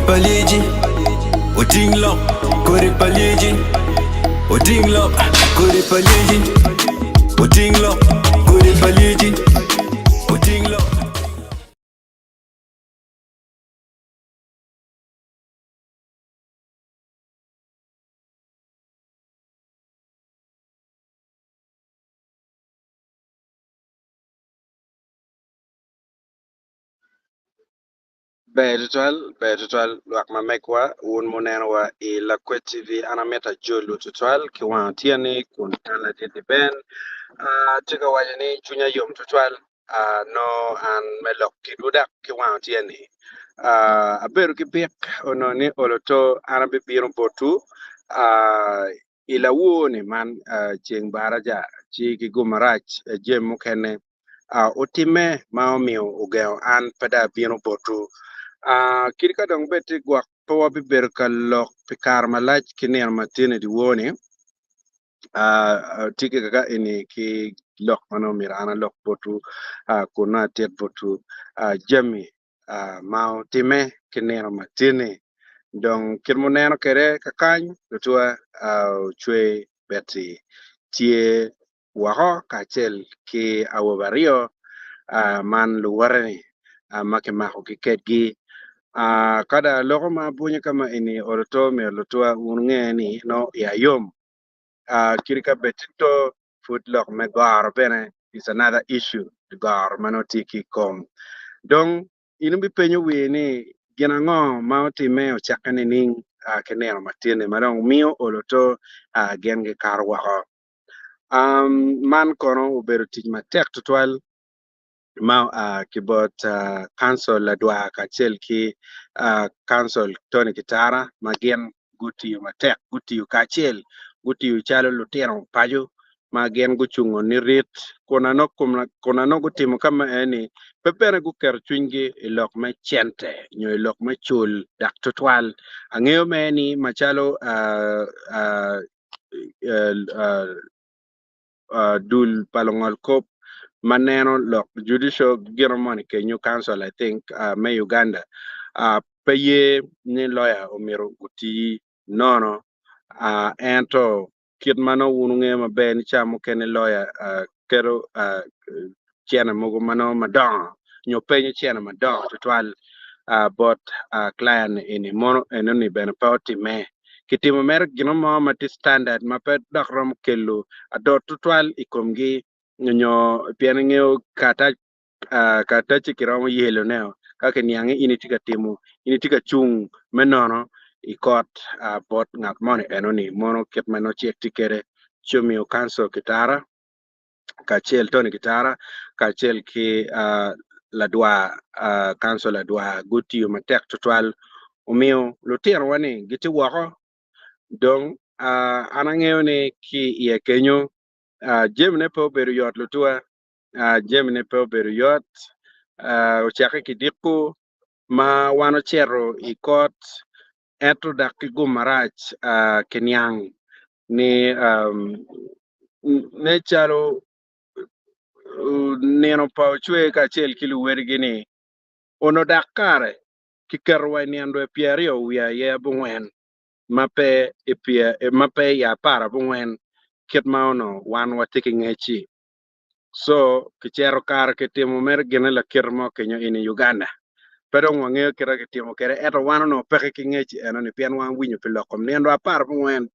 pa lyeci oting lok Kodi pa lyeci oting lok Kodi pa lyeci oting lok Kodi pa lyeci oting lok. Ber tutwal, ber tutwal lwak ma megwa wun munenowa i Lakwed TV an amito ajolwu tutwal ki wang otyeni kun an ladit-ti Ben atye ka waco ni cwinya yom tutwal nongo an me lok kidwu dok ki wang otyeni abedo ki pik onongo ni olo to an abibino botwu i lawor-ni man ceng baraja ci ki gum marac jami mukene otimme ma omiyo ogengo an pe dong abino botwu. Kadi ka dong bed ni gwok pe wabibedo ka lok pi kare malac ki nino ma tye ni dyewor-ni, atye ki kaka eni ki lok ma nongo myero an alok botwu kun nongo atit botwu jami ma otimme ki nino ma tye-ni. Dong kit ma wuneno kwede kakany, lutwa ocwe beti tye woko kacel ki awobe aryo man luwote-ni ma kimakogi kedgi. Ka dong aloko ma abwonyo ka ma eni oloto myero lutwa wun wunge ni nongo iya yom kadi ka bed tye to pud lok me goro bene is another issue goro ma nongo tye ki i kom. Dong in ibipenyo wiyi ni gin ango ma otimme ocakke nining ki nino matin-ni ma dong miyo oloto gin gikato woko. Man kono obedo tic matek tutwal ma oa ki bot Kancil Ladwar kacel ki Kancil Tony Kitara ma gin gutiyo matek, gutiyo kacel, gutiyo calo lutino paco ma gin gucungo nirit kun anongo gutimo ka ma eni pe bene guketo cwinygi i lok me cente nyo i lok me cul dok tutwal. Angeyo mere ni macalo dul pa lungolkop ma neno lok judicial gino moni kenyo council I think me Uganda pe ye ni lawyer omyero oti nono ento kit ma nongo wun wungeyo maber ni ca mukene lawyer keto cene mogo ma nongo madongo nyo penyo cene madongo tutwal bot client eni mono enoni bene pe otimme. Kitimo mere gin mo ma tye standard ma pe dok romo kelo adot tutwal i komgi nyo pien ingeyo karatac karatacci kiromo yelone ka kiniang ni in itye ka timo in itye ka cung me nono i kot bot ngat moni enoni mono kit ma nongo cik tye kwede ci omiyo kancil kitara kacel Tony Kitara kacel ki ladwar kancil ladwar gutiyo matek tutwal omiyo lutinowa ni gitye woko dong an angeyo ni ki iye kenyo jamine pe obedo yot lutuwa jamine pe obedo yot ocakke ki diko ma wan ocito i kot ento dok ki gum marac kiniang ni nen calo nino pa ocwe kacel ki luwedigi-ni onongo dok kare kiketo wa i nino dwe pyeraryo wiye aye abongwen ma pe i aparabongwen kit ma onongo wan watye ki ngec-ci. So kicito kare kitimo mere gine lakite mo kenyo in i Uganda. Pe dong wangeyo kite kitimo kwede ento wan onongo peke ki ngec enoni pien wan winyo pi lok kom nino aparabongwen.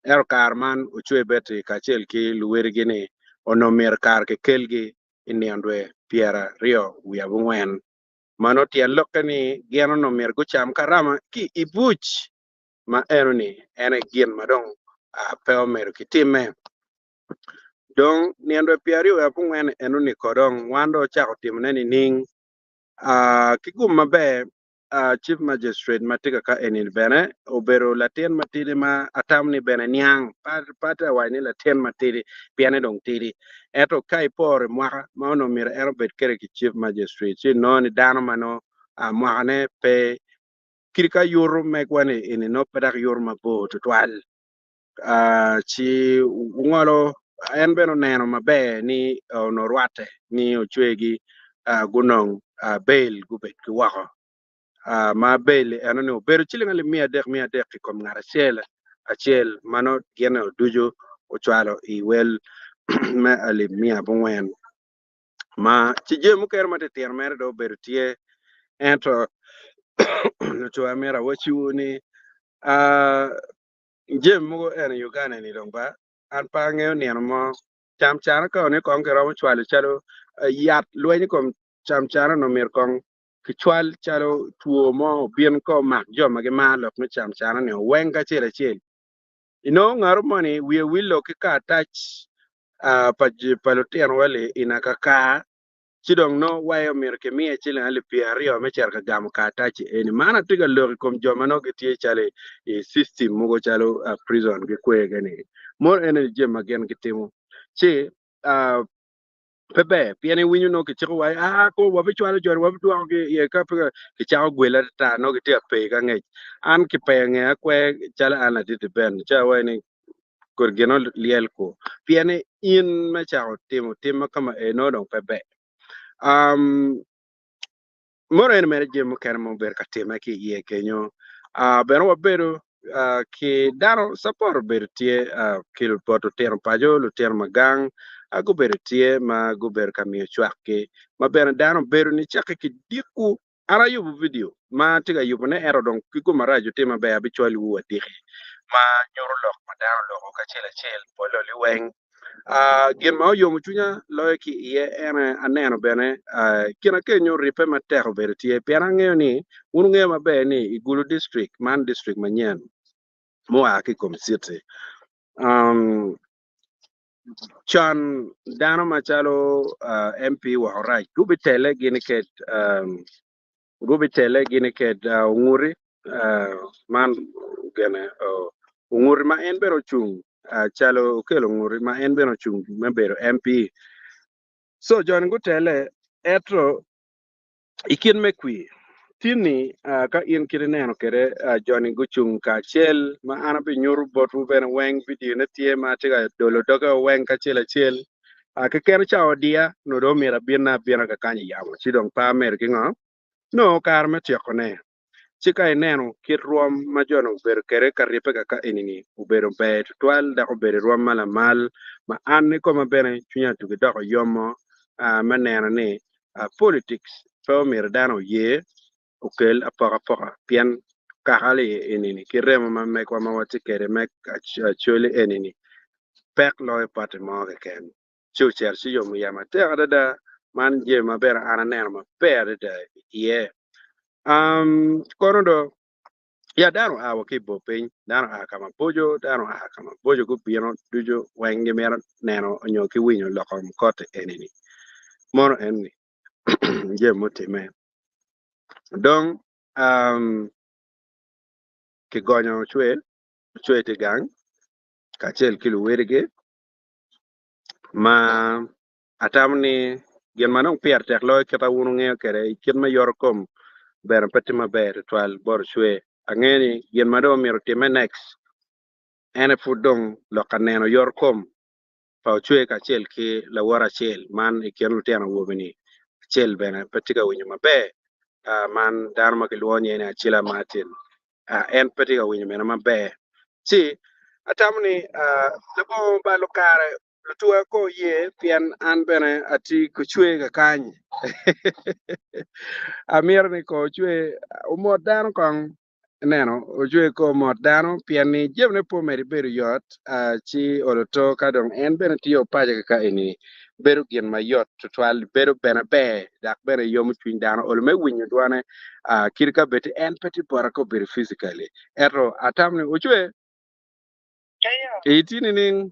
Ento kare man Ocwe Betty kacel ki luwedigi ni onongo myero kare kikelgi i nino dwe pyeraryo wiye abongwen. Mano tyen lokke ni gin onongo myero gucam karama ki i buc ma enoni en aye gin ma dong pe omedo ki timme. Dong nino dwe pyeraryo wiye abongwen enoni ko dong wan dong wacako timone nining? Ki gum maber Chief Magistrate ma tye ka eni bene obedo latin matidi ma atamo ni bene niang pe atye ka waco ni latin matidi pien ni dong tidi ento ka iporo i mwaka ma onongo myero en obed kwede ki Chief Magistrate ci inongo ni dano ma nongo mwakane pe kadi ka yuto megwa ni eni nongo pe dok yuto mabor tutwal. ci ongolo en bene oneno maber ni onongo rwatte ni ocwegi gunong bail gubed ki woko. Ma bail eno ni obedo ciling alip 300 300 i kom ngat acel acel ma nongo gine ducu ocwalo i wel me alip 400. Ma ci jami mukene matitino mere dong obedo tye ento lucoya myero awaciwu ni jami mogo eni i Uganda ni dong ba an pe angeyo nino mo camcana ka onongo kong kiromo cwalo calo yat lweny i kom camcana onongo myero kong kicwal calo two mo obin ka omak jo ma gimaro lok me camcana ni oweng kacel acel. Inongo ngato moni wiye willo ki karatac pa lutino wa-li i nakakar ci dong nongo wayo myero kimiye ciling alip 20 me cito ka gamo karatac-ci eni. Man atye ka lok i kom jo ma nongo gitye calo i system mogo calo prison gikwege-ni. Mono eni jami ma gin gitimo ci pe ber pien iwinyo nongo kiciko wa aa ko wabicwalo joni wabidwokogi iye ka pe kicako gwel atata nongo gitye ka pe ka ngec. An kipeyo ngeya kwer calo an ladit Ben ci awaco ni kodi gin olyel ku pien ni in me cako timo tim ma kama eni nongo dong pe ber. Mono eni mere jami mukene ma obedo ka timme ki iye kenyo. Bene wabedo ki dano support obedo tye ki bot lutino paco, lutino ma gang gubedo tye ma gubedo ka miyo cwakgi ma bene dano obedo nicakke ki diko. An ayubo vidio ma atye ka yubone ento dong ki gum marac wutim maber abicwalowu adiki ma nyuto lok ma dano oloko kacel acel pole liweng. Gin ma oyomo cwinya loyo ki iye ene aneno bene kine kenyo ribbe matek obedo tye pien angeyo ni wun wungeyo maber ni i Gulu district man district manyen mua ki i kom city con dano macalo MP woko rac gubitele gini ked gubitele gini ked onguti man gene onguti ma en bene ocung calo okelo onguti ma en bene ocung me bedo MP so joni gutele ento I kit me kwir tin-ni, ka in kit ineno kwede joni gucung kacel ma an abinyuto botwu bene weng, vidio-ne tye ma atye ka dolo doge weng kacel acel. Keken ca odiya, nongo dong omyero abinne abina kakany i yamo, ci dong pe amedo ki ngo? Nongo kare me tyekone. Ci ka ineno kit rwom ma jo-ni obedo kwede ka ribbe kaka eni-ni, obedo ber twatwal dok obedo i rwom ma lamal, ma an kikoma bene cwinya otugi doko yomo me neno ni politics pe omyero dano oye okel apokapoka pien kaka-li eni-ni ki remo ma megwa ma watye kwede me Acholi eni-ni pek loyo pati mo keken. Ci ocito ci yomo iya matek adada, man jami ma bene an aneno maber adada iye. Kono do, ya dano oa wa ki i bor piny, dano oa ka maboco, dano oa ka maboco gubino ducu weng gimito neno nyo ki winyo lok kom koti eni-ni. Mono eni jami mutimme. Dong kigonyo ocwer, ocwer tye gang kacel ki luwedigi ma Atamo ni gin ma dong pire tek loyo kit ma wun wungeyo kwede i kit me yoto kom bene pe tye maber tutwal bot ocwer. Angeyo ni gin ma dong omyero otimme next en aye pud dong lok ka neno yoto kom pa ocwer kacel ki lawote acel man i kin lutino awobe-ni acel bene pe tye ka winyo maber man dano ma kilwongo nyinge ni Acila Martin en pe tye ka winyo bene maber ci atamo ni labongo balo kare Lutuwa ko ye pien an bene atye kocwe kakany. Amito ni ko ocwe omot dano kong neno ocwe ko omot dano pien ni jamine pe omedo bedo yot ci olo to ka dong en bene tye opaco kaka eni bedo gin mayot tutwal bedo bene ber dok bene yomo cwiny dano olo me winyo dwane kadi ka bed en pe tye bota ka obedo physically ento atamo ni ocwe Itye nining?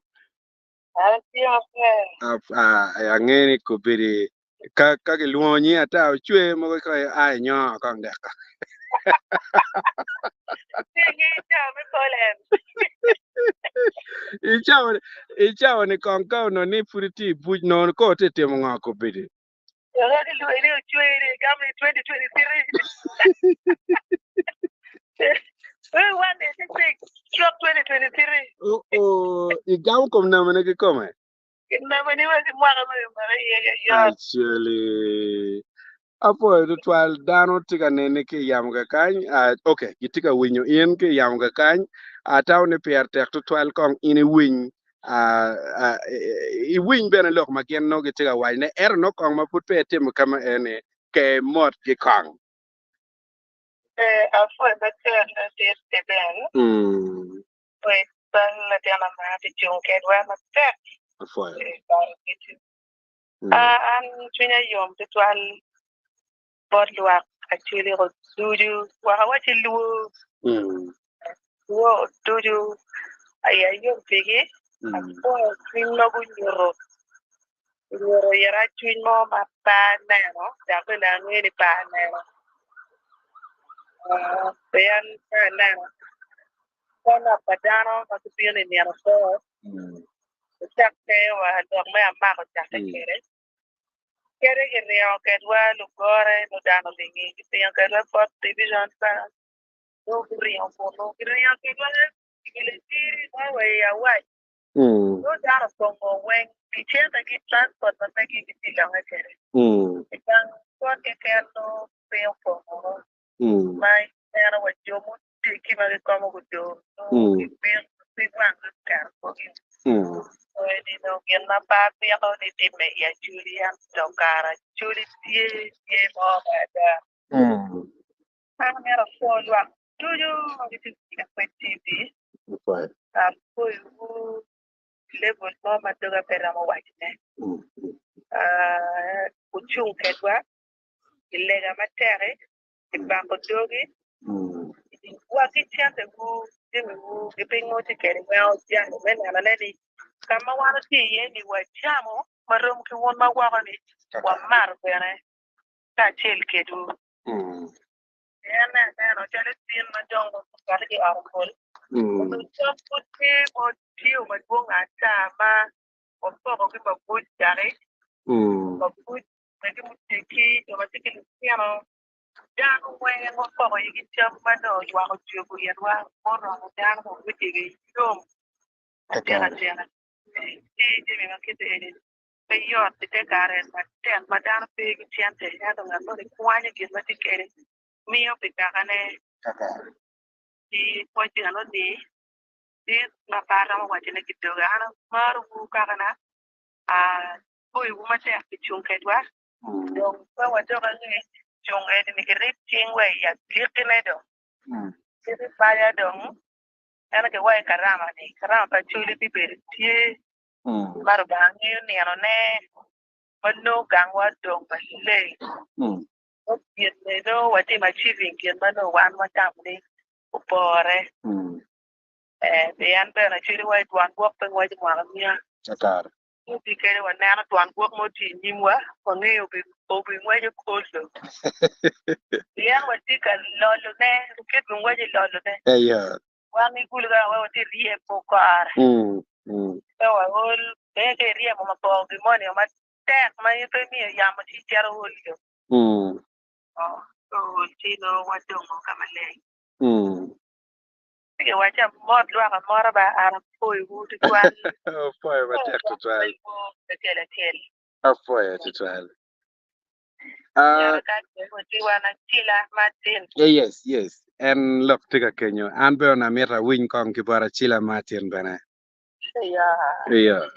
Ange ni kobedi ka ka gilwongo nyingi ata ocwe mogo ka ia inyongo kong dek. I cawa ni kong ka onongo ni pud itye i buc nongo ko itye timo ngo kobedi? Igamo kom namane kikome? Actually. Apwoyo tutwal dano tye ka neni ki i yamo kakany. Ah, ok, gitye ka winyo in ki i yamo kakany. Atamo ni pire tek tutwal kong in iwiny ah, ah, iwiny bene lok ma gin nongo gitye ka wacone. Ento nongo kong ma pud peya itimo kama eni, ke motgi kong. Ee, apwoyo matek ladit Eben. Mm. Pwoc bal latin amar pi cung kedwa matek Apwoyo. i paro ducu. Mm. A An cwinya yom tutwal bot lwak Acholi-ko ducu, wek awacci lwor, Mm. lwor ducu iya yom pigi, Mm. apwoyo cwiny ma gunyuto, gunyuto ira cwiny mo ma pe aneno dok bene angeyo ni pe aneno. Ah, pien ka aneno kwo pa dano ma gibino i nino kor, Mm. Ocakke wa lok me amako ocakke kwede. Kadi kiringo kedwa lugore ludano lingi, kiringo kedwa Fourth Division Barracks, nongo guringo kunu, kiringo kedwa i Gileciri mo wa i Awac, nongo dano opongo weng ki cente ki transport ma megi gitye longe kwede. I gang kwan keken nongo piny opongo ma ineno wa jo muteggi ma gikomo gudong nongo gibino pig wanggi oketo korgi. Eni nongo gin ma pe apiko ni timme i Acholi ento kara Acholi tye tye mo me ada. An amito apwo lwak ducu ma gitye ka tic kwed TV. Apwoyowu i level mo ma doga pe romo wacone. Wucung kedwa i lega matek-ki, i bako dogi, wa ki cente-wu, jamiwu, ki piny ma wutye kwede weng ojalo me nenone ni ka ma wan watye iye-ni wacamo ma rom ki wun ma woko-ni, wamato bene kacel kwedwu. En aneno calo tin ma dong okato ki i ot pol, onongo cam pud tye ma otiyo madwong ata ma wapoko ki mabuc daki, mabuc Mege muteggi, jo ma tye ki lutino, dano weng wapoko igi cam ma nongo oywako cwego itwa muromo dano ma gutye yom atika tika. Ci jami ma kite eni pe yot i te kare matek ma dano pe ki cente ento ngat moni kwanyo gin ma tye kwede miyo pi kakane. Ci pwoc enoni dit ma pe aromo wacone ki doga. An amarowu kakana. Apoyowu matek pi cung kedwa. Dong pe wadok angec, cung eni-ni kirib cingwa i agikkine dong. Cit ipaya dong, ento kiwaco i karama-ni, karama pa Acholi bibedo tye ma Lubanga ngeyo ninone ma nongo gangwa odong maleng. Nongo gin nongo watimo achieving gin ma nongo wan watamo ni opore. Ee, pien bene Acholi waco twon gwok pe ngweco mwaka miya. Obi kede waneno twon gwok mo tye i nyimwa, wangeyo obingweco kolo. Pien watye ka lolone, kit bingweco i lolone. Wan i kulu kany wek watye ryemo kore. Pe waol, pien ka iryemo ma poko gin moni matek ma in pe imiyo yamo ci cito ol yo. Ol ci nongo wadongo ka maleng. Ci giwacca, Mot lwak amota ba, an apwoyowu twatwal. Apwoyo matek twatwal. Acel acel. Apwoyo twatwal. Nyara ka watye wan acila Martin. Yes, yes. En lok tye ka kenyo. An bene amito awiny kong ki bot Acila Martin bene. Iya. Iya.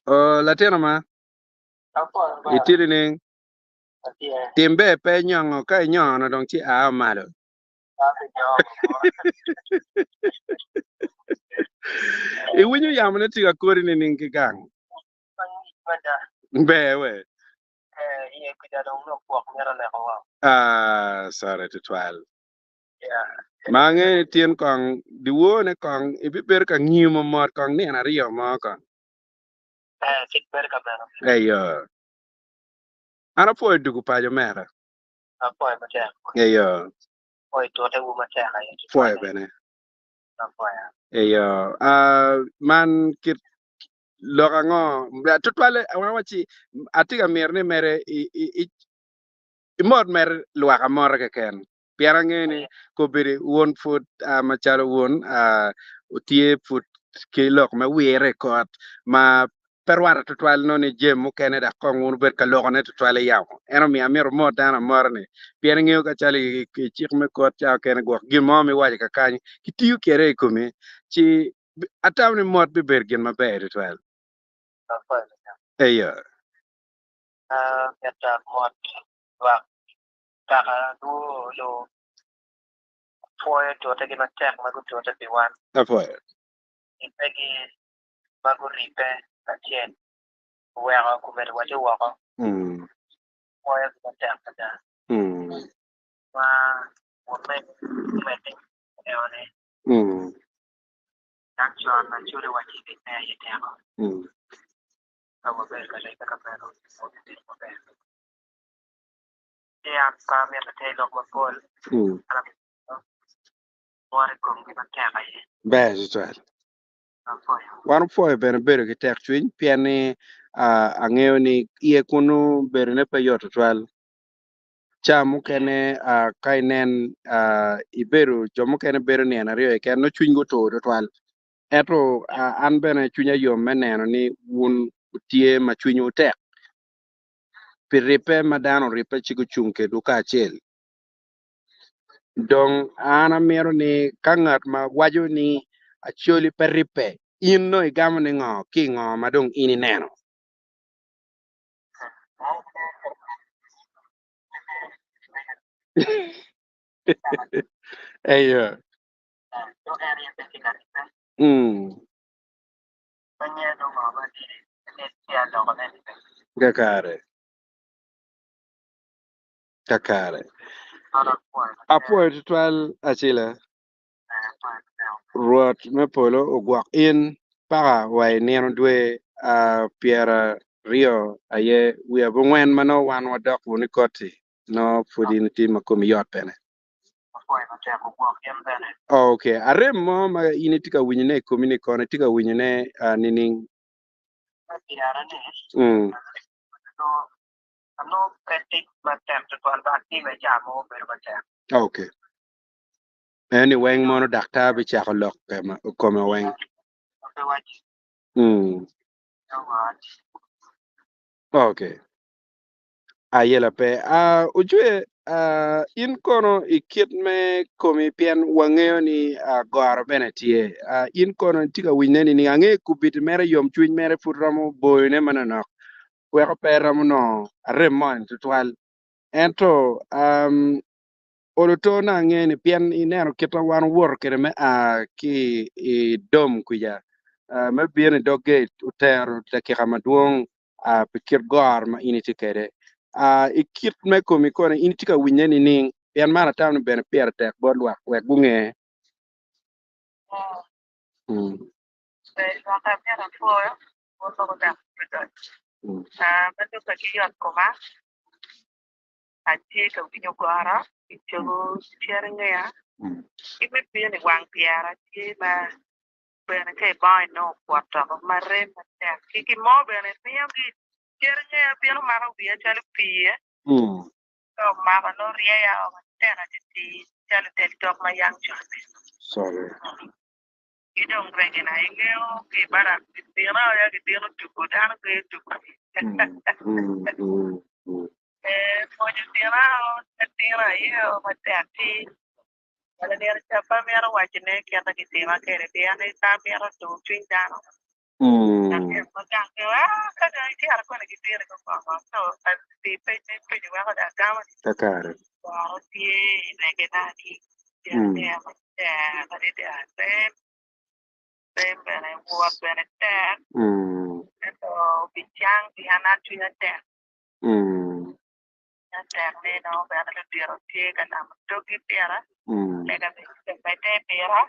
Oh, latino ma. Apwoyo ba. Itye nining? Atye. Tim ber pe inyongo, ka inyono dong ci a malo. Iwinyo yamone tye ka kori nining ki gang? Ber we. Ah, sorry tutwal. Ma angeyo ni tin kong diwone kong ibibedo ka ngiyo mot kong nino aryo mo kong. Eyo. An apwoyo dugu paco mera. Apwoyo matek. Eyo. Pwoyo tute wu matek aye tutwalle. Pwoyo bene. Apwoya. Eyo. Ah, man kit lok ango? Tutwalle wan wacci atye ka mito ni mere i, i, i, imot mere lwak amota keken. Pien angeyo ni kobedo wun pud ah, macalo wun ah, tye pud ki lok me wire i kot ma. Pe rwate tutwal nongo ni jami mukene dok kong wun wubed ka lokone tutwal i yamo. En omiyo amito mot dano amota-ni, pien ingeyo ka calo i cik me kot ca okene gwok gin mo ma iwaco kakany kitiyo kwede i komi, ci atamo ni mot bibedo gin maber tutwal. Eyo. Amito mot lwak kaka lwor lu pwoyo tutegi matek ma gutute pi wan. Apwoyo. Ribbe-gi ma guribbe kacel oweko gubedo waco woko. Pwoyogi matek mada. Ma wamedde gumedde enone. Dok con Acholi wacci ribbe aye teko. Ka wabedo ka ribbe ka meno, wabibedo maber. Ci an pe amito ater lok mapol, an amito wot i komgi matek aye. Ber tutwal. Wan opwoyo bene bedo ki tekcwiny pien ni angeyo ni iye kunu bedone pe yot tutwal. Ca mukene ka inen ibedo jo mukene bedo nino aryo keken nongo cwinygi otur tutwal. Ento an bene cwinya yom me neno ni wun wutye ma cwinywu tek pi ribbe ma dano oribbe ci gucung kedwu kacel. Dong an amito ni ka ngat ma waco ni Acholi pe ribbe, in nongo igamo ni ngo ki i ngo ma dong in ineno? Eyo. Kakare. Kakare. Apwoyo tutwal Acila. Rwot me polo ogwok in paka wa i nino dwe pyeraryo aye wiye abongwen ma nongo wan wadok wunu i koti nongo pud in itye ma komi yot bene. Ok, arem mo ma in itye ka winyone i komi ni kono itye ka winyone nining? Anongo pe tic matek tutwal but time ca mogo bedo matek. Ok. En ni weng mono daktar bicako lok kome weng. Pe waci. Ok. Ayela pe. Uh, Ojwe, uh, in kono i kit me komi pien wangeyo ni uh, goro bene tye. Uh, in kono itye ka winyne nining? Angeyo kubiti mere yomcwiny mere pud romo boyone manonok. weko pe eromo nongo arem moni tutwal. Ento um, olo to na ange ni pien ineno kit ma wan owoto kwede me a ki i dom kwica uh, me bino i dog gate otero dakika madwong uh, pi kit goro ma in itye kwede. Uh, i kit me komi koni in itye ka winye nining? Pien man atamo ni bene pire tek bot lwak wek gunge. Mm. Lwak amyero apwoyo wun ma gudok odoc. Ma lubbe ki yot koma, atye ka winyo goro i cogo cer ngeya ki me bino i wang pyera tye ma bene ka ibongo inongo okwot woko ma rem matek ki gin mo bene miyo ki cer ngeya bino mako wiya calo pii ka omako nongo ryeya o matek atitir calo tel tok ma yang con-ni. Ki dong regina ingeyo ki i barak gidino aye gidino tuko dano pe tuko ee pwonyo dina atina aye matek ki bene nino ca pe amito waco ne kit ma gitima kwede pien ni pe amito tur cwiny dano latin ma gang pe aa ka dong icito koni gidini gukongo so pi pec me penyo weko dong agamo ni Kakare. goro tye i regina ki gin Tek adada rem, rem bene wot bene tek, ento obicang pien an cwinya tek. Cwinya tek ni nongo bene ludito tye ka namo doggi pira, lega bene tye ka medde pira,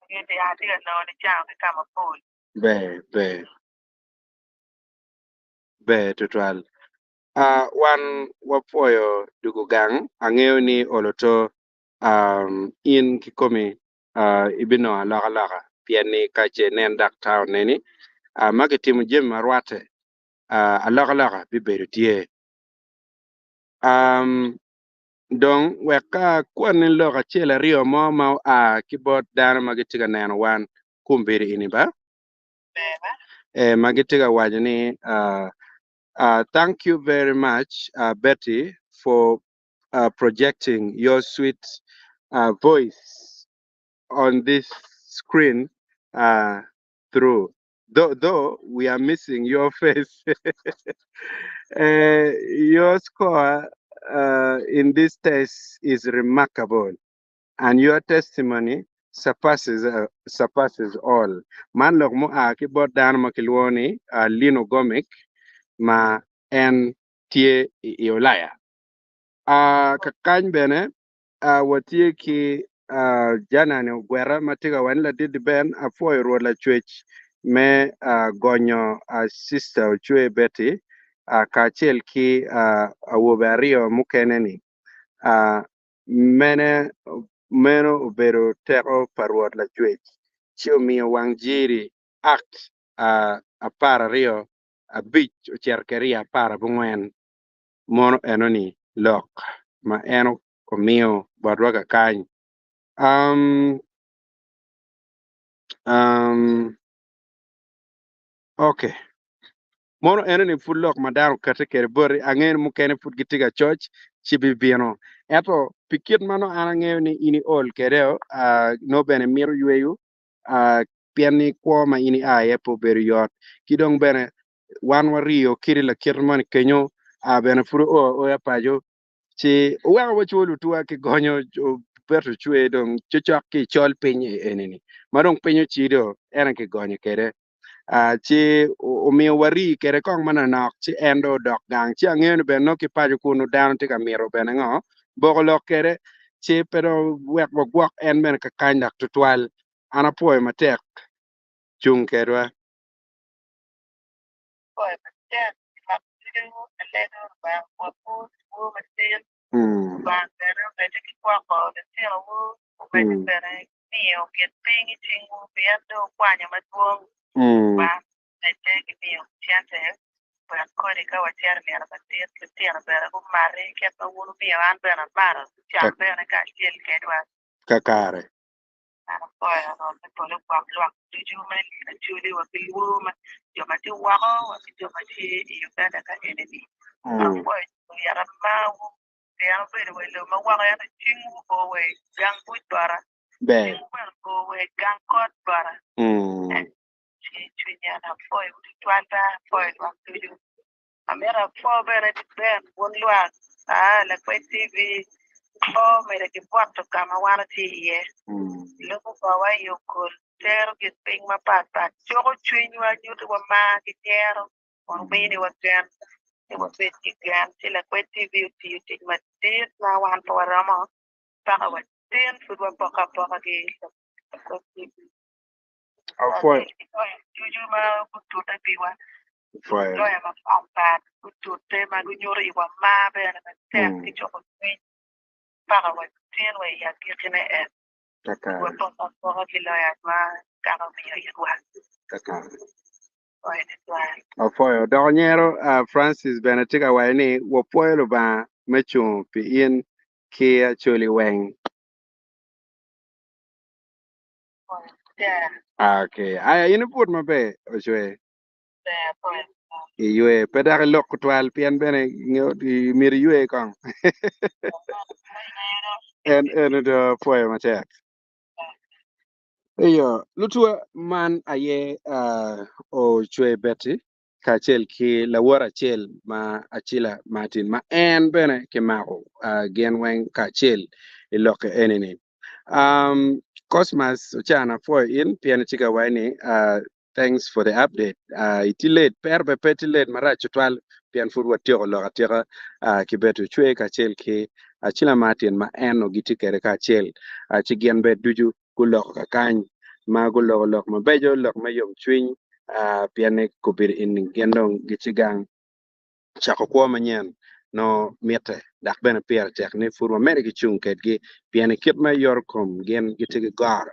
gin atye ka nongo nicango ki ka mapol. Ber, ber, ber tutwal. Wan wapwoyo dwogo gang, angeyo ni olo to in kikomi ibinongo alokaloka pien ni ka ce inen daktar oneni ma kitimo jami ma rwatte, alokaloka bibedo tye. Dong wek ka akwanni lok acel aryo mo ma oa ki bot dano ma gitye ka neno wan kombeddi eni ba. Ma gitye ka waco ni thank you very much Betty for projecting your sweet voice on this screen through though, though we are missing your face. Your score in this test is remarkable and your testimony surpasses surpasses all. Man lok mua ki bot dano ma kilwongo ni Lino Gomic ma en tye i Ulaya. Kakany bene watye ki Janani Ogweta ma tye ka waco ni ladit Ben apwoyo Rwot Lacwec me gonyo Sister Ocwe Betty kacel ki awobe aryo mukene ni. Mene meno obedo teko pa Rwot Lacwec, ci omiyo wang jiri Act 12 abic ocito kwede i 14. Mono enoni lok ma en omiyo botwa kakany. Um, um, okay. Mono enoni pud lok ma dano okati kwede boti, angeyo ni mukene pud gitye ka coc ci bibino. Ento pi kit ma nongo an angeyo ni in iol kwede, uh, nongo bene imito yweyo, uh, pien ni kwo ma in ia iye pe obedo yot. Ki dong bene wan wariyo kiti lakite moni kenyo, uh, bene pud oo aoya paco, ci oweko wacowo lutuwa ki gonyo beto cwe dong cocok ki i col piny eni-ni ma dong piny ocido en aye kigonyo kwede. Ci omiyo warii kwede kong manonok ci en dong odok gang. Ci angeyo ni bene nongo ki paco kunu dano tye ka mito bene ngo boko lok kwede ci pe dong wek wagwok en bene kakany dok tutwal. An apwoyo matek cung kedwa. Apwoyo matek lwak ducu alego Lubanga ogwokwu i wor matin. Lubanga bene omedde ki gwoko litinowu, omedde bene ki miyo gin piny i cingwu, pien dong wukwanyo madwong. Lubanga omedde ki miyo cente wek kodi ka wacito i nino madit, litino bene gumati kit ma wun wumiyo an bene amato, gucam bene kacel kedwa. Kakare. An apwoyo Rwot me polo gwok lwak ducu me Acholi wa ki lwor ma jo ma tye woko wa ki jo ma tye i Uganda ka eni-ni. Apwoyo yata marwu pien wubedo wa i lobo ma woko ento cingwu o wa i gang buc bota, cingwu bene o wa i gang kot bota. Ci cwinya apwoyowu twatwal ba, apwoyo lwak ducu. Amito apwo bene dit ben wun lwak, aa, Lakwed TV, po omede ki bwoto ka ma wan watye iye. Lubo korwa i okol, tero gin piny mapat pat, cuko cwinywa, nyutiwa mar ki nyero, kun miniwa gen ni wabed ki gen. Ci Lakwed TV otiyo tic madit ma wan pe waromo paka watin pud wapoko apoka ki Lakwed TV. Apwoyo. Ducu ma gutute piwa. Loya mapatpat gutute ma gunyuto iwa mar bene matek ki cuko cwiny paka wa tin wa i agikkine en wapoko apoka ki loya ma kaka omiyo itwa. Pwoyo tutwal. Apwoyo. Dok onyero Francis bene tye ka waco ni wapwoyo Lubanga me cungo pi in ki Acholi weng. Pwoyo matek. Okay. Aya in iput maber Ocwe. Iywe pe dok ilok tutwal pien bene myero iywe kong. En eno do pwoyo matek. Iyo, lutuwa man aye ocwe Betty kacel ki lawot acel ma Acila Martin ma en bene kimako gin weng kacel i lokke eni-ni. Cosmas Ocana apwoyo in pien itye ka waco ni Thanks for the update. Itye late, pero bene pe tye late marac tutwal pien pud watyeko lok atyeka ki Betty Ocwe kacel ki Acila Martin ma en onongo gitye kwede kacel ci gin bene ducu guloko kakany ma guloko lok mabeco, lok me yomcwiny pien ni kobedo eni gin dong gitye gang. cako kwo manyen nongo mitte dok bene pire tek ni pud wamedde ki cung kedgi pien i kit me yoto kom gin gitye ki goro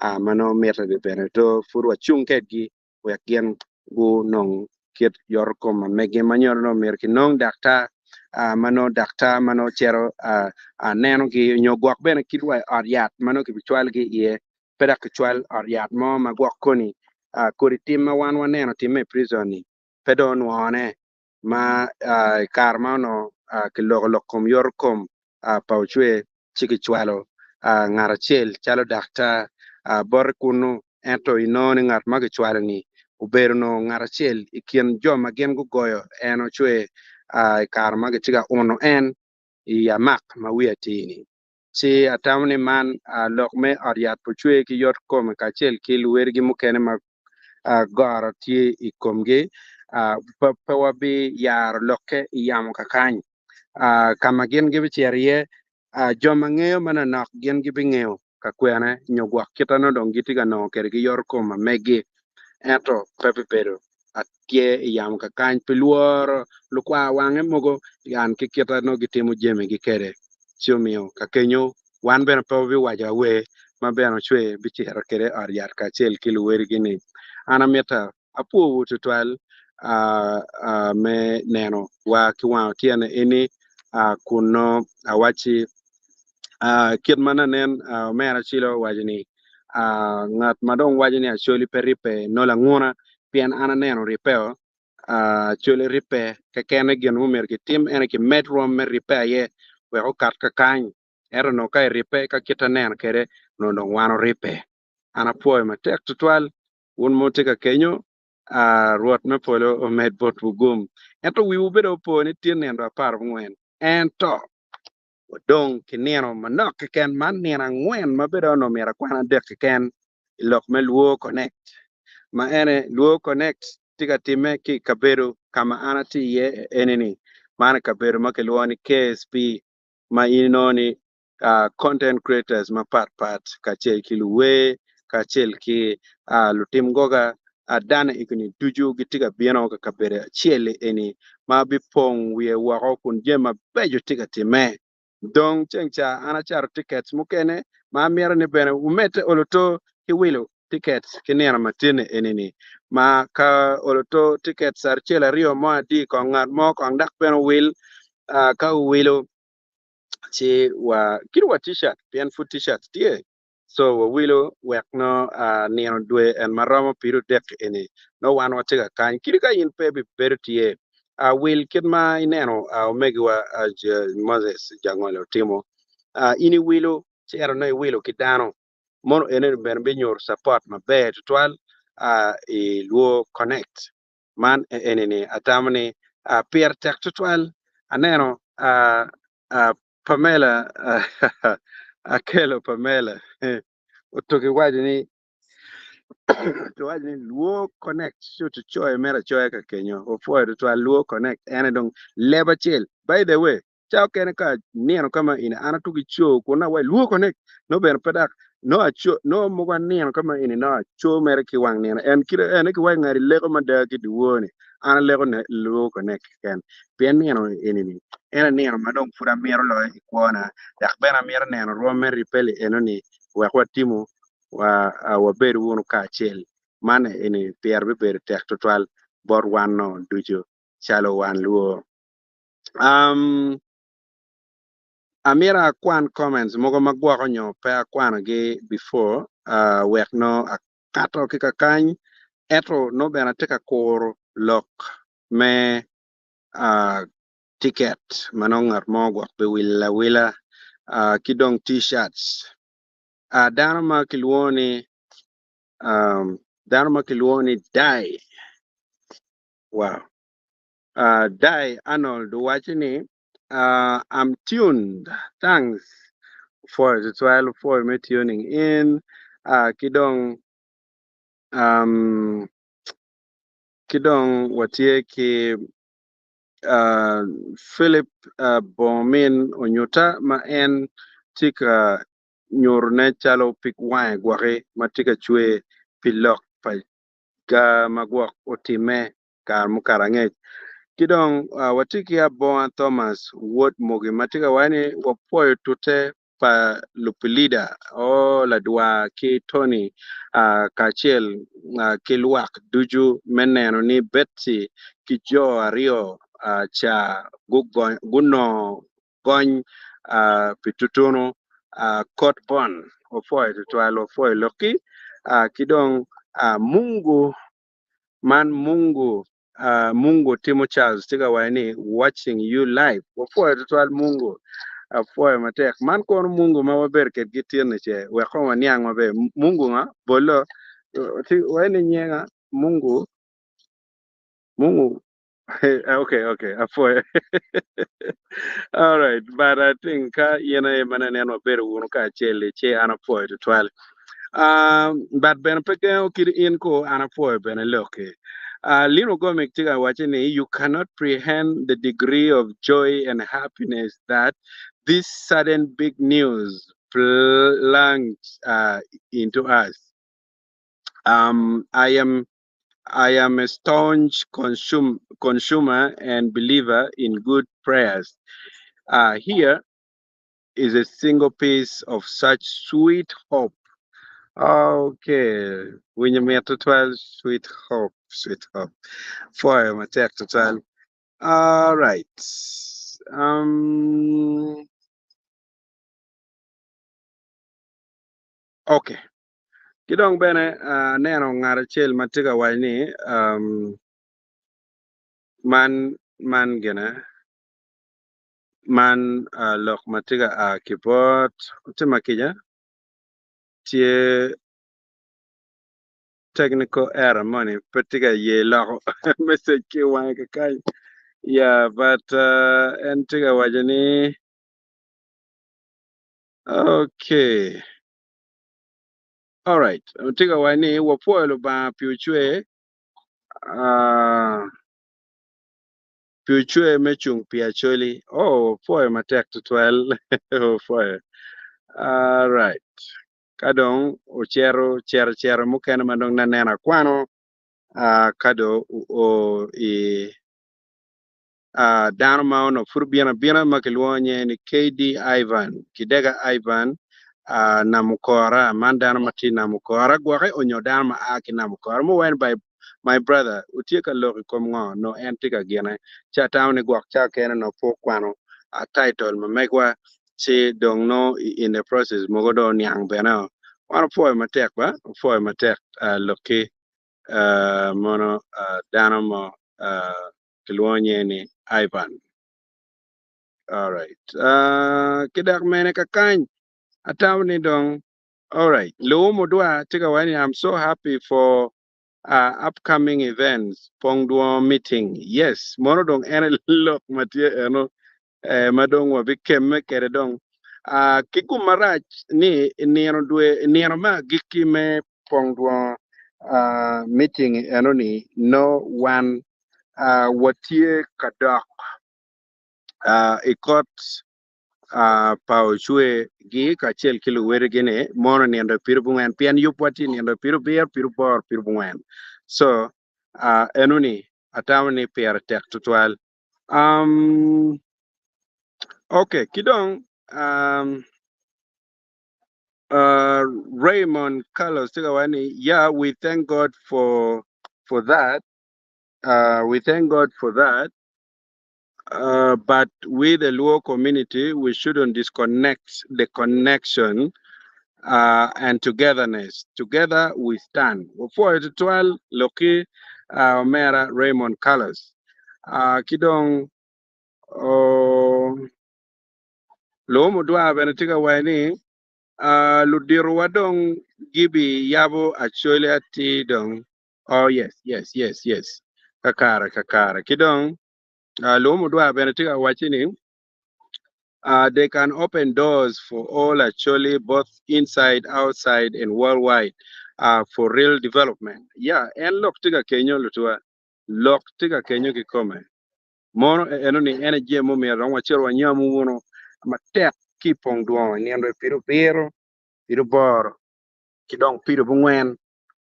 ma nongo mitte ni bene do pud wacung kedgi wek gin gunong kit yoto kom ma meggi ma nyo nongo myero kinong daktar ma nongo daktar ma nongo cito nenogi nyo gwok bene kit wa i ot yat ma nongo kibicwalogi iye pe dok kicwal ot yat mo ma gwok koni. Kodi tim ma wan waneno timme i prison-ni pe dong onwone ma i kare ma onongo kiloko lok kom yoto kom pa Ocwer ci kicwalo ngat acel calo daktar bote kunnu ento inongo ni ngat ma kicwalo-ni obedo onongo ngat acel i kin jo ma gin gugoyo en Ocwer i kare ma gitye ka uno en i amak ma wiye atir-ni. Ci atamo ni man lok me ot yat pa Ocwer ki yot kome kacel ki luwedigi mukene ma goro tye i komgi, pe wabiyaro lokke i yamo kakany. Ka ma gin gibicito iye, jo ma ngeyo manonok gin gibingeyo ka kwene nyo gwok kite nongo dong gitye ka nongo kwede ki yoto kom ma meggi, ento pe bibedo atye i yamo kakany pi lworo lukwar wange mogo an ki kite nongo gitimo jamigi kwede. Ci omiyo ka kenyo wan bene pe wabiwaco awer ma bene ocwer bicito kwede i ot yat kacel ki luwedigi-ni. An amito apwowu tutwal me neno wa ki wang otyeno eni kun nongo awacci kit ma nanen omera Cilo owaco ni ngat ma dong waco ni Acholi pe ribbe nongo languna pien an aneno ribbeo Acholi ribbe kekene gin ma myero kitim ene kimed rwom me ribbe aye wek okat kakany ento nongo ka iribbe ka kit aneno kwede nongo dong wan oribbe. An apwoyo matek tutwal wun ma wutye ka kenyo, Rwot me polo omed botwu gum. Ento wiwu bedo opo ni tye nino 14, ento wadong ki nino manok keken, man nino angwen ma bedo onongo myero akwan adek keken i lok me Luo Connect. Ma ene Luo Connect tye ka timme ki i kabedo ka ma an atye iye eni-ni, man i kabedo ma kilwongo ni KSP ma in inongo ni content creators mapat pat kacel ki luwer kacel ki lutim goga dano egoni ducu gitye ka bino ka kabedo acel eni ma bipong wiye woko kun jami mabeco tye ka timme. Dong ceng ca an acato tickets mukene ma amito ni bene wumedde oloto ki wilo tickets ki nino matini eni-ni ma ka oloto tickets acel aryo mo adi kong ngat mo kong dok bene owil ka owilo ci wa kit wa t-shirt pien pud t-shirt tye so wawilo wek no nino dwe en ma romo pido dek eni no wan watye ka kany kadi ka in pe bibedo tye wil kit ma ineno omegiwa Moses Jangole otimo in iwilo ci ento no iwilo ki dano mono ene bene binyuto support maber tutwal i Luo Connect. Man eni-ni atamo ni pire tek tutwal. Aneno Pamela akelo Pamela otuki waco ni owaco ni Luo Connect ci ocoyo mere acoya ka kenyo opwoyo tutwal Luo Connect ene dong leb acel by the way Ca okene ka anino ka ma eni an atugo ico kun awaco lwoko ne nongo bene pe dok nongo aco nongo mogo anino ka ma eni nongo aco mere ki wang nino en kite ene ki waco ngati leko mada ki dyewor ni an aleko ne lwoko ne keken pien nino eni ni en aye nino ma dong pud amito loyo i kwona dok bene amito neno rwom me ripeli eno ni wek watimo wa wabedo wunu kacel man eni pire bibedo tek tutwal bot wan no ducu calo wan lwor. Um, amito akwan comments mogo ma gwoko nyo pe akwanogi before uh, wek no akato ki kakany ento no bene atye ka kuro lok me uh, ticket ma nongo ngat mo gwok biwilo awila uh, ki dong t-shirts. Uh, dano ma kilwongo ni um, dano ma kilwongo ni Dai. Wow. Dai Arnold owaco ni, I'm tuned, thanks for tutwal pwoyo me tuning in ki dong ki dong watye ki Philip Bongomin onyuta ma en tye ka nyutone calo pig wange gwoki ma tye ka cwer pi lok pa ga ma gwok otimme kare mukato angec. Ki dong watye ki Abonga Thomas wod Mogi ma tye ka waco ni wapwoyo tute pa lupilida o Ladwar ki Tony kacel ki lwak ducu me neno ni Betsy ki jo aryo ca gunongo gony pi tutunu Kot Bon. Wapwoyo tutwal, wapwoyo lokki ki dong. Mungu man Mungu Mungu Timo Charles tye ka waco ni watching you live. Wapwoyo tutwal Mungu. Apwoyo matek. Man kono Mungu ma wabedo kedgi tin-ni ce wek kong waniang maber. Mungu nga? Bolo. Waco ni nyenga Mungu Mungu okay okay apwoyo. All right, but I think ka in aye ma nen wabedo wunu kacel-li ci an apwoyo tutwal. Um, but bene pe gengo kit in ko an apwoyo bene lokki. Lino Gomic tye ka wacce ni you cannot prehend the degree of joy and happiness that this sudden big news plunged into us. Um, I am I am a staunch consumer and believer in good prayers. Here is a single piece of such sweet hope. Okay, winyo mit tutwal, sweet hope, sweet hope. Pwoyo matek tutwal. All right. Okay. Ki dong bene aneno ngat acel ma tye ka waco ni man man gine man lok ma tye ka a ki bot otima kica tye technical error moni pe tye ka ye loko message ki i wange kakany yeah but en tye ka waco ni okay. Alright, tye ka waco ni wapwoyo Lubanga pi ocwer pi ocwer me cung pi Acholi. Oh, wapwoyo matek tutwal. Wapwoyo. Alright. Ka dong ocito cito cito mukene ma dong naneno akwano ka dong oo i dano ma onongo pud obino abina ma kilwongo nyinge ni KD Ivan, Kidega Ivan Namukora, man dano ma tye i Namukora gwoke onyo dano ma a ki Namukora muwene by my brother wutye ka lok i kom ngo nongo en tye ka gine ci atamo ni gwok ca kene nongo pe okwano title ma megwa ci dong nongo in the process mogo dong oniang bene o wan opwoyo matek ba opwoyo matek lokki mono dano mo kilwongo nyinge ni Ivan. Alright. Ki dok mene kakany atamo ni dong alright. Luwu mudwa tye ka waco ni I'm so happy for upcoming events pong dwongo meeting. Yes, mono dong en aye lok ma tye eno ma dong wabikemme kwede dong. Ki gum marac ni nino dwe nino me agikki me pong dwongo meeting eno ni no wan watye ka dok i kot pa ocwe gi kacel ki luwedigi ni mono nindo piru bungwen pien yubwa tye nindo piru bir piru bor piru bungwen so eno ni atamo ni pire tek tutwal. Okay ki dong Raymond Carlos tye ka waco ni yeah we thank God for for that we thank God for that but we the Luo community we shouldn't disconnect the connection and togetherness together we stand. Wapwoyo tutwal lokki omera Raymond Carlos ki dong Luo mudwar bene tye ka waco ni luditowa dong gibiyabo Acholi atir dong. Oh yes, yes, yes, yes. Kakare, kakare. Ki dong Luo mudwar bene tye ka waco ni they can open doors for all Acholi both inside, outside and worldwide for real development. Yeah, en lok tye ka kenyo lutuwa. Lok tye ka kenyo kikome. Mono eno ni en aye jami mumyero dong wacito wanyamu wunu matek ki i pong dwongo i nino pido biro, pido boro ki dong pido bungwen.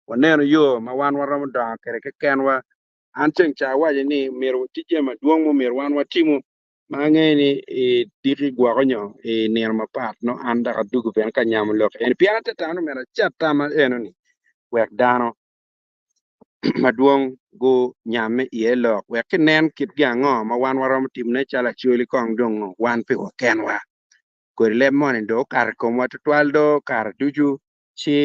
Wanenu yo ma wan waromo dongo kwede kekenwa. An ceng ca awaco ni myero wati jami madwong mumyero wan watimu ma angeyo ni i diki gwoko nyo i nino mapat nongo an dok adugo bene ka nyamo lok eni pien ate tamo ni myero acat tamma eno ni wek dano madwong gunyamme iye lok wek kinen kit gin ango ma wan waromo timone calo Acholi kong dong wan piwa kenwa. Kodi leb moni dong okato i komwa tutwal do kare ducu Ci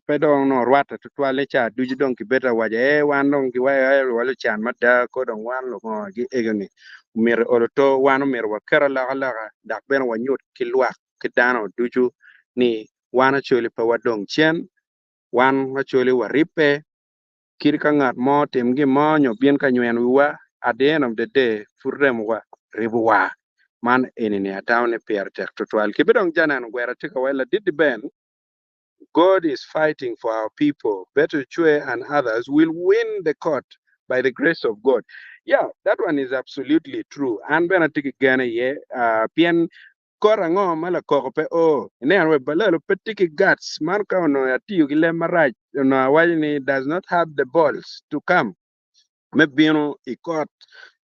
pe dong onongo rwatte tutwal ni ca ducu dong kibedo awaco ee wan dong giwayo ee wa lucan mada ko dong wan lungo gi ego-ni omyero olo to wan omyero waket alokaloka dok bene wanyut ki lwak ki dano ducu ni wan Acholi pe wadong cen wan Acholi waribbe kadi ka ngat mo otim gin mo nyo obin ka nyweno wiwa at the end of the day pud remowa ribowa man eni-ni atamo ni pire tek tutwal ki bene dong janeno gwera tye ka waco ladit-ti Ben God is fighting for our people Beto Chwe and others will win the court by the grace of God yeah that one is absolutely true an bene atye ki gen iye pien Kot ango ma lakoko pe o? Ineno we balalo pe tye ki guts man ka onongo atiyo ki leb marac onongo awaco ni does not have the balls to come me bino i kot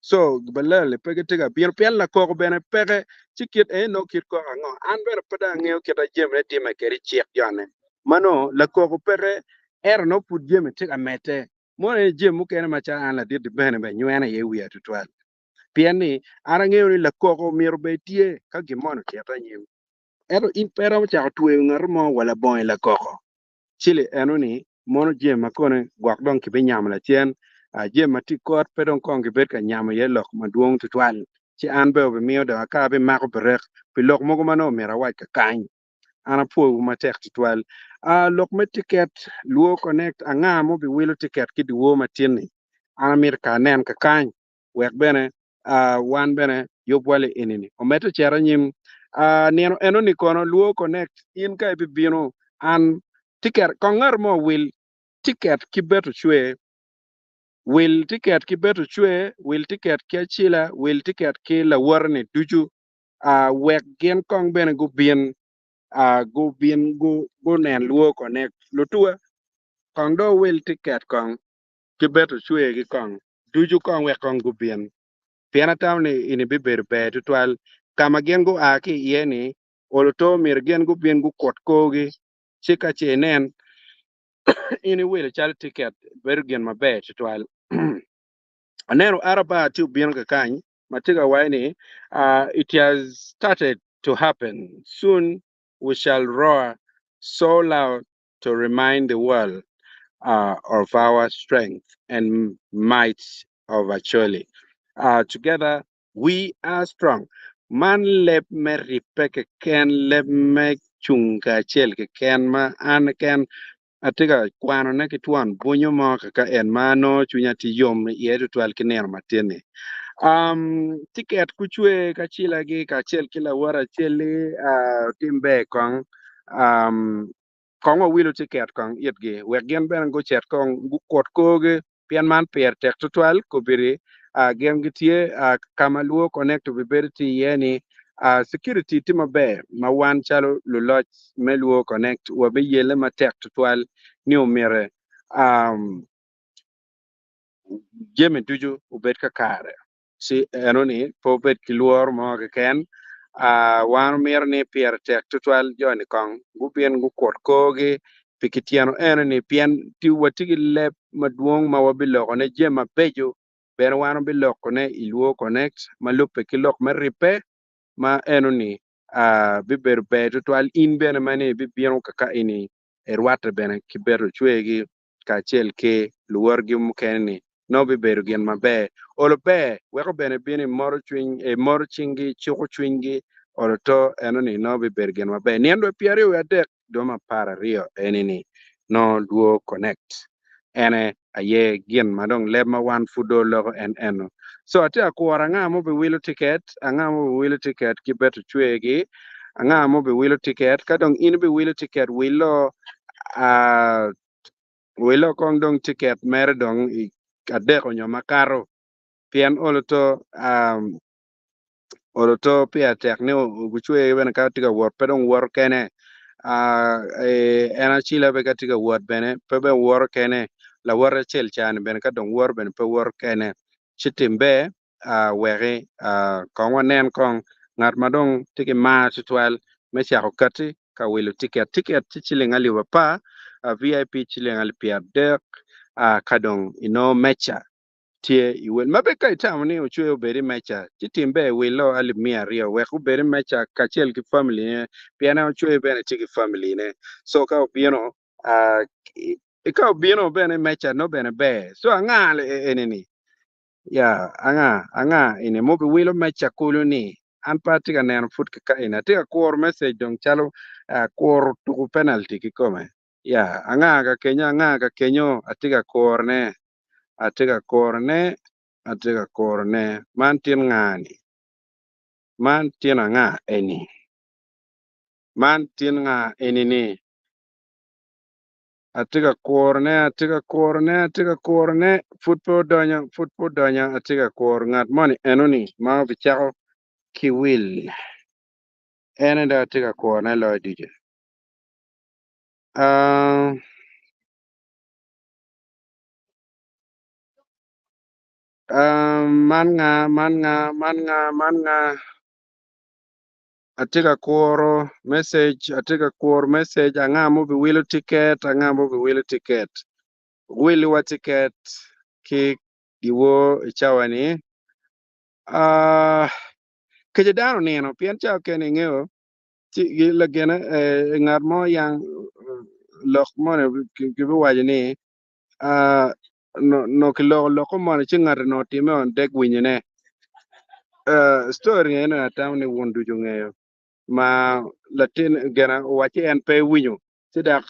so balalo pe gitye ka bino pien lakoko bene peke ci kit eni nongo kit koko ango an bene pe dong angeyo kit ma jamine time kwede i cik jone ma nongo lakoko peke ento nongo pud jami tye ka medde mono ni jami mukene macalo an ladit-ti bene bene nywena iye wiya tutwal. Pien ni, an angeyo ni lakoko myero obed tye ka gin moni ocito anyim. Ento in pe iromo cako tweyo ngat mo wa labongo i lakoko. Ci li eno-ni mono jami ma kone gwok dong kibinyamo lacen, jami ma tye i kot pe dong kong gibed ka nyamo iye lok madwong tutwal. Ci an bene obimiyo dong aka abimako berek pi lok mogo ma nongo myero awac kakany. An apwoyowu matek tutwal. Lok me tiket, Luo Connect, anga ma obiwilo tiket ki dyewor matin-ni? An amito ka anen kakany wek bene wan bene yubwa li eni-ni omedde ocit anyim. Nino eno-ni kono Luo Connect, in ka ibibino an tiket kong ngat mo owil tiket ki beto cwer, wil tiket ki beto cwer, wil tiket ki acila, wil tiket ki lawote-ni ducu wek gin kong bene gubin gubin gunen Luo Connect. Lutuwa kong dong owil tiket kong ki beto cwergi kong ducu kong wek kong gubin, pien atamo ni eni bibedo ber tutwal. Ka ma gin gua ki iye-ni, olo to myero gin gubin gukut korgi, ci ka ce inen in iwilo calo tiket bedo gin maber tutwal. Aneno Araba tye obino kakany ma tye ka waco ni, It has started to happen, soon we shall roar so loud to remind the world of our strength and might of Acholi. Together we are strong. Man leb me ribbe keken, leb me cung kacel keken ma an keken atye ka kwanone ki twon bunyo mo kaka en ma anongo cwinya tye yom iye tutwal ki nino matin-ni. Um, tiket kucwe kacilagi kacel ki lawote acel-li uh, tim ber kong um, kong wawilo tiket kong itgi wek gin bene gucit kong gukut korgi pien man pire tek tutwal kobedi uh, gin gitye uh, ka ma Luo Connect obibedo tye iye ni uh, security tye maber ma wan calo luloc me Luo Connect wabiyelle matek tutwal ni omyere um, jami ducu obed kakare. Ci enoni pe wubed ki lworo mo keken. Wan wamito ni pire tek tutwal jo-ni kong gubin gukut korgi pi kityeno enoni, pien watye ki leb madwong ma wabilokone jami mabeco bene wan wabilokone i Luo Connect ma lubbe ki lok me ribbe ma enoni bibedo ber tutwal. In bene ma ni ibibino kaka eni irwatte bene ki bedo cwegi. kacel ki luwotgi mukene-ni nongo bibedo gin maber. Olo ber weko bene bino imoto cwiny, imoto cinggi, icuko cwinygi, olo to eno-ni nongo bibedo gin maber. Nino dwe pyeraryo wiye adek dwe me apararyo eni-ni nongo Luo Connect ene aye gin ma dong leb ma wan pud dong oloko en eno. So atye ka kuro anga ma obiwilo tiket, anga ma obiwilo tiket ki beto cwergi, anga ma obiwilo tiket, ka dong in ibiwilo tiket wilo Wilo kong dong tiket mere dong i adek onyo makato pien olo to olo to pire tek ni gucwe bene ka tye ka wot pe dong woto kene en acila bene ka tye ka wot bene pe bene woto kene lawote acel ca-ni bene ka dong woto bene pe woto kene ci tim ber weki kong wanen kong ngat ma dong tye ki mar tutwal me cako kati ka wilo tiket. Tiket tye ciling alip apar, VIP ciling alip pyerdek, ka dong inongo meca tye i wel. Ma be ka itamo ni ocwe obed i meca, ci tim ber iwilo alip miya aryo wek obed i meca kacel ki family ne, pien en ocwe bene tye ki family ne. So ka obino. Ah, ka obino bene meca no bene ber. So anga eni ni? Ya, anga, anga eni mubi wilo meca kulu ni? An pe atye ka neno pud kaka eni. Atye ka kuro message dong calo ah, kuro tuku penalty kikome. Ya, anga ka kenyo, anga ka kenyo, atye ka kurone, atye ka kurone, atye ka kurone. Man tin nga ni? Man tin anga eni? Man tin nga eni ni? Atye ka kurone, atye ka kurone, atye ka kurone, pud pe odonyo, pud pe odonyo, atye ka kuro ngat moni enoni ma obicako ki wil. En aye dong atye ka kurone loyo ducu. Ah, ah, man nga, man nga, man nga, man nga. Atye ka kuro message, atye ka kuro message, anga ma obiwilo tiket, anga ma obiwilo tiket. Wiliwa tiket ki giwor i cawa ni. Ah, kece dano onino pien cawa kene ingeyo ci lagene eh, ngat mo yang lok moni kibiwaco ni ah, no, no kiloko loko moni ci ngati no otime on dek winyone. Story eno atamo ni wun ducu ngeyo ma latin gena owacci en pe ewinyo ci dok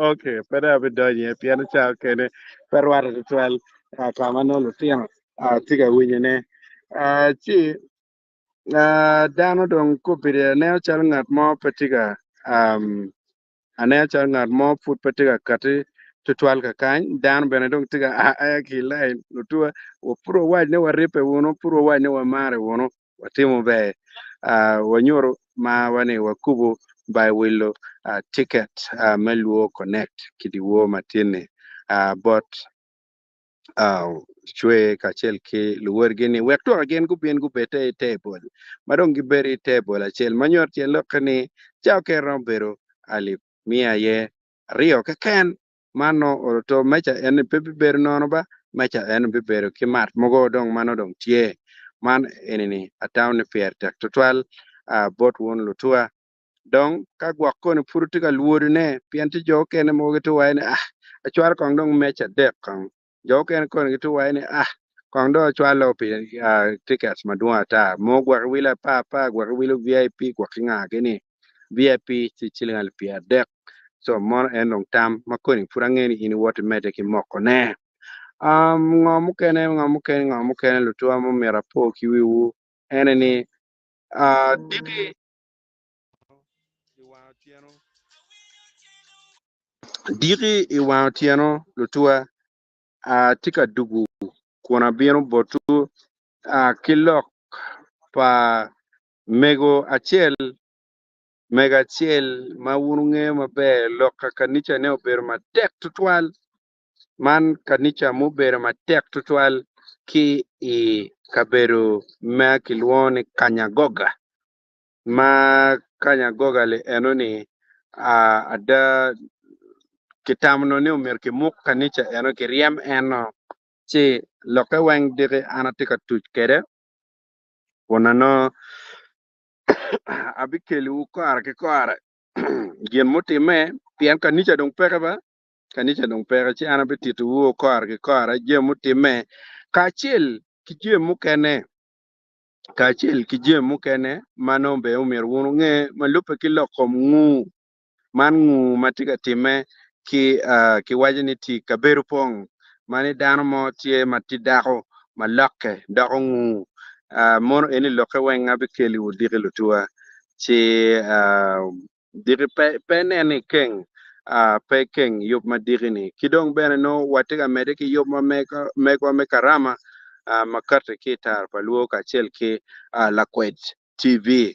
okay pe dong abidonyo iye pien ca okene pe rwate tutwal ka ma nongo lutino tye ka winyone. Ci dano dong kobedo aneno calo ngat mo pe tye ka Aneno calo ngat mo pud pe tye ka kati tutwal kakany, dano bene dong tye ka a aya ki i lain. Lutuwa, pud wawac ni waribbe wunu, pud wawac ni wamarre wunu, watimo ber. Ah, wanyuto marwa ni wakubo by wilo ah, tiket ah, me Luo Connect ki dyewor matin-ni ah, bot cwer kacel ki luwotgi-ni wek twak gin gubin gubedde i tebol ma dong gibedo i tebol acel ma nyuto tyen lokke ni ca okene romo bedo alip miya aye aryo keken. Man nongo oroto meja eni pe bibedo nono ba, meja eni bibedo ki mat mogo dong ma nongo dong tye. Man eni-ni atamo ni pire tek tutwal bot wun lutuwa. Dong ka gwok koni pud wutye ka lwodone, pien tye jo okene mogo gitye waco ni, Ah, acwalo kong dong mec adek kong. Jo okene koni gitye waco ni, Ah, kong dong acwalo pi tickets madwong ata, mo gwok iwilo apar apar, gwok iwilo VIP, gwok ki nga gini, VIP ci ciling alip pyera adek. Co mono en dong tam ma koni pud angeyo ni in iwot imedde ki mokone. Um, ngo mukene, ngo mukene, ngo mukene lutuwa ma omyero apo ki wiwu ene ni, ah, diki Diki i wang otyeno lutuwa atye ka dugu kun abino botwu ki lok pa mego acel, mego acel ma wun wungeyo maber, lok ka kanicane obedo matek twatwal, man kanica mubedo matek twatwal ki i kabedo ma kilwongo ni Kanyagoga. Ma Kanyagoga-li eno-ni, ada kitamo nongo ni omyero kimuk kanica eno, kiryem eno, ci lokke weng diki an atye ka tuc kwede kun anongo abikeliwu kore ki kore gin mutimme pien kanica dong peke ba, kanica dong peke ci an abititowu kore ki kore jami mutimme kacel ki jami mukene. kacel ki jami mukene ma nongo bene omyero wun wunge ma lubbe ki lok kom ngu. Man ngu ma tye ka timme ki kiwaco ni tye i kabedo pong ma ni dano mo tye ma tye dako ma lokke doko ngu. Mono eni lokke weng abikeli odiki lutuwa ci Diki pe, pe inen ni ikeng, pe ikeng yub ma diki-ni. Ki dong bene nongo watye ka medde ki yub ma megwa me karama ma kati ki i Tara pa Luo kacel ki Lakwed TV.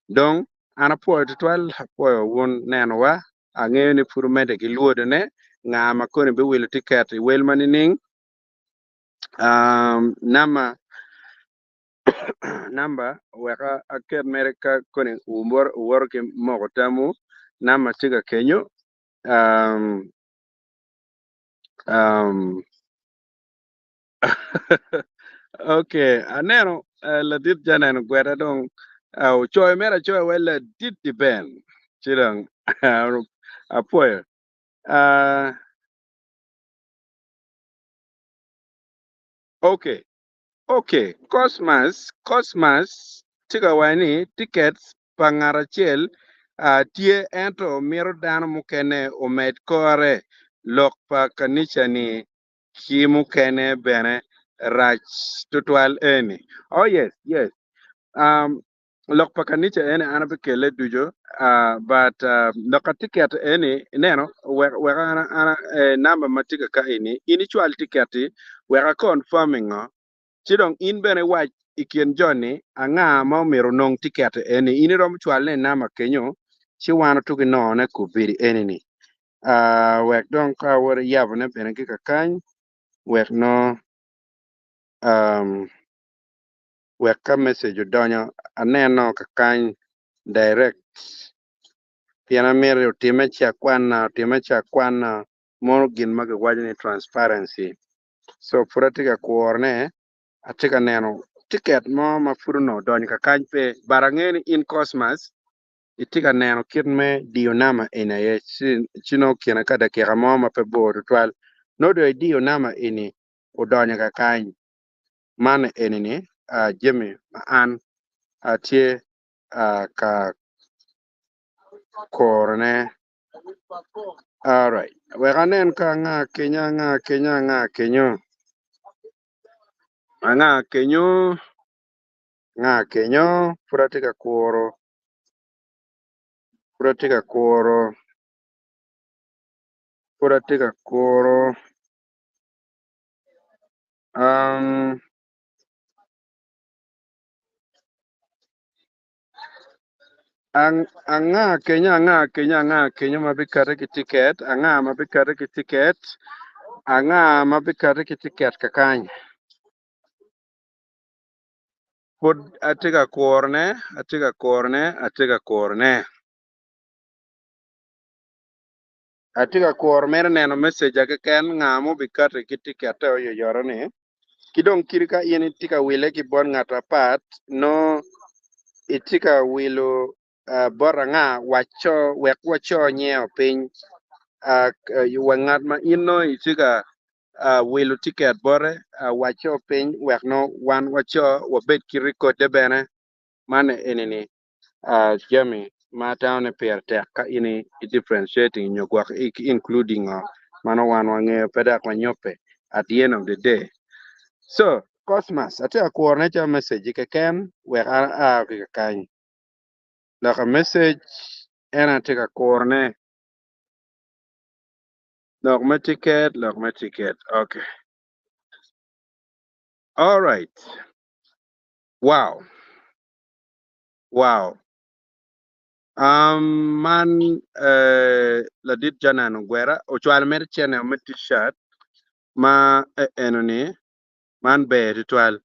Dong an apwoyo tutwal, apwoyo wun nenowa. Angeyo ni pud wumedde ki lwodone. Nga ma koni biwilo tiket i wel ma nining? Namba Namba wek aket mere ka koni wuwoto ki moko tamwu. Namba tye ka kenyo. Um, um, okay, aneno uh, ladit janeno gweta dong uh, ocoyo mere acoya wa ladit di Ben. Ci dong. Apwoyo. Uh, okay. Okay, Cosmas, Cosmas tye ka waco ni tickets pa ngat acel uh, tye ento mito dano mukene omed kore. Lok pa kanica ni ki mukene bene rac tutwal eni. Oh yes, yes. Um, lok pa kanica eni an abikele ducu, uh, but uh, lok ka ticket eni ineno wek wek an an eh, namba ma tye ka ka eni in icwal ticket-ti wek a confirming ngo ci dong in bene iwac i kin jo-ni anga ma omyero onong ticket eni in iromo cwalone i namba kenyo ci wan otuki nongone kubedi eni ni uh, wek dong ka awot iyabone bene ki kakany wek no um, wek ka message odonyo aneno kakany direct pien amito ni otime ci akwana otime ci akwana mono gin ma kiwaco ni transparency so pud atye ka kurone atye ka neno ticket mo ma pud onongo odonyo kakany pe but angeyo ni in Cosmas itye ka neno kit me diyo nama eni aye ci nongo kine ka dakika mo ma pe bor tutwal nongo dong idiyo nama eni odonyo kakany Man eni-ni jami ma an atye ka kurone. Alright, wek anen ka anga kenyo, anga kenyo, anga kenyo, anga kenyo, anga kenyo, pud atye ka kuro, pud atye ka kuro, pud atye ka kuro. Um, ang, anga kenyo, anga kenyo, anga kenyo ma bikate ki tiket, anga ma bikate ki tiket, anga ma bikate ki tiket kakany. Pud atye ka kurone, atye ka kurone, atye ka kurone. Atye ka kuro mere neno meseja keken nga ma obikati ki tikette oyoyoto ni, ki dong kadi ka in itye ka wile ki bot ngat apat, nongo itye ka wilo bot anga, wac co wek waco nyinge piny wa ngat ma in nongo itye ka wilo tiket bote, wac co piny wek nongo wan waco wabed ki rekodde bene. Man eni-ni jami ma atamo ni pire tek ka in i differentiating nyo gwok i including ngo ma nongo wan wangeyo pe dok wanyobbe at the end of the day. So, Cosmas, atye ka kuro ne calo message keken wek an aa ki kakany. Lok a message en atye ka kuro ne. Lok me ticket, lok me ticket. Okay. All right. Wow. Wow. Um, man eh, ladit Janan Ogwera ocwalo mere cene me t-shirt ma eh, eno-ni man ber tutwal.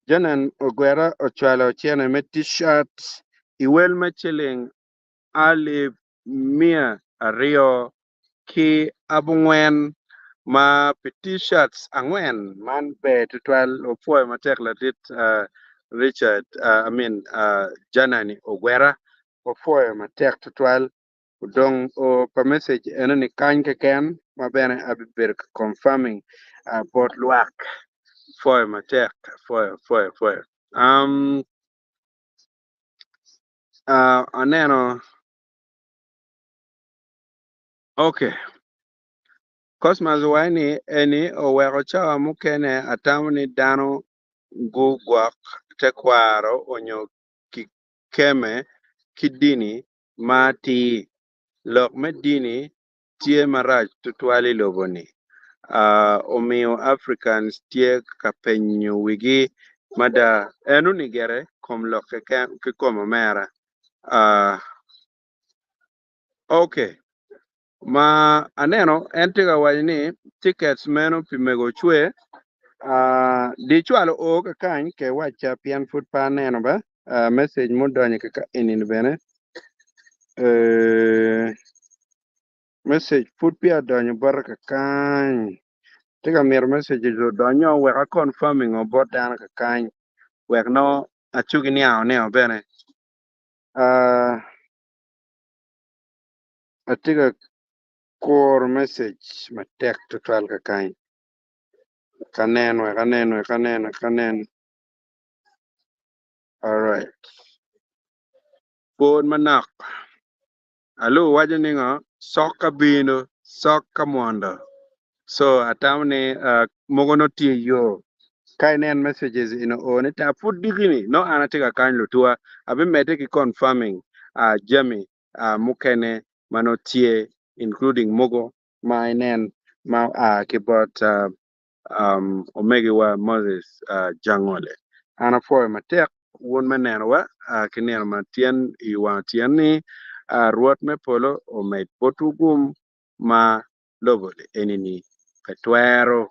Janan Ogwera ocwalo cene me t-shirt i wel me ciling alip 290 ma pi T-shirts angwen man ber tutwal opwoyo matek ladit Richard I mean Janani Ogwera opwoyo matek tutwal odong o pa message eno ni kany keken ma bene abibedo ka confirming bot lwak pwoyo matek pwoyo pwoyo pwoyo um aneno Ok. Cosmas owaco ni, Eni oweko cawa mukene atamo ni dano gugwok tekwaro onyo kikeme ki dini ma atir. Lok me dini tye marac tutwal i lobo ni. Omiyo Africans tye ka penyo wigi mada. Eno ni gire kom lok keken ki kom omera. Ok. Ma aneno en tye ka waco ni tickets meno pi mego ocwe uh, di cwalo o kakany ke wacca pien pud pe aneno ba uh, message mudonyo kaka enini bene uh, message pud peya odonyo bota kakany tye ka mito message odonyo wek a confirming o bot dano kakany wek no acugi niango neo bene uh, Atye ka kuro message matek tutwal kakany. Ka nen wek anen wek anen wek anen. Alright. Pwod manok. Alu waco ni ngo? Sok ka bino, sok ka mwondo. So atamo ni uh, mogo no tye yo. Ka inen messages ino o ni ta pud diki-ni no an atye ka kany lutuwa abimedde ki confirming uh, jami uh, mukene ma no tye including mogo ma inen ma oa ki bot uh, um, omegiwa Moses uh, Jangole. An apwoyo matek wun me nenowa uh, ki nino ma tyen i wang tyen ni uh, Rwot me polo omed botwu gum ma lobo eni-ni pe twero.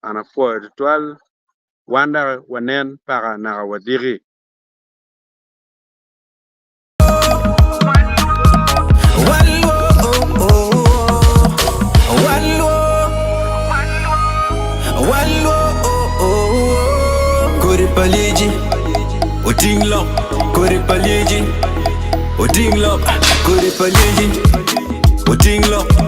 An apwoyo tutwal wan dok wanen paka naka wadiki. Kodi pa lyeci oting lok Kodi pa lyeci oting lok Kodi pa lyeci oting lok.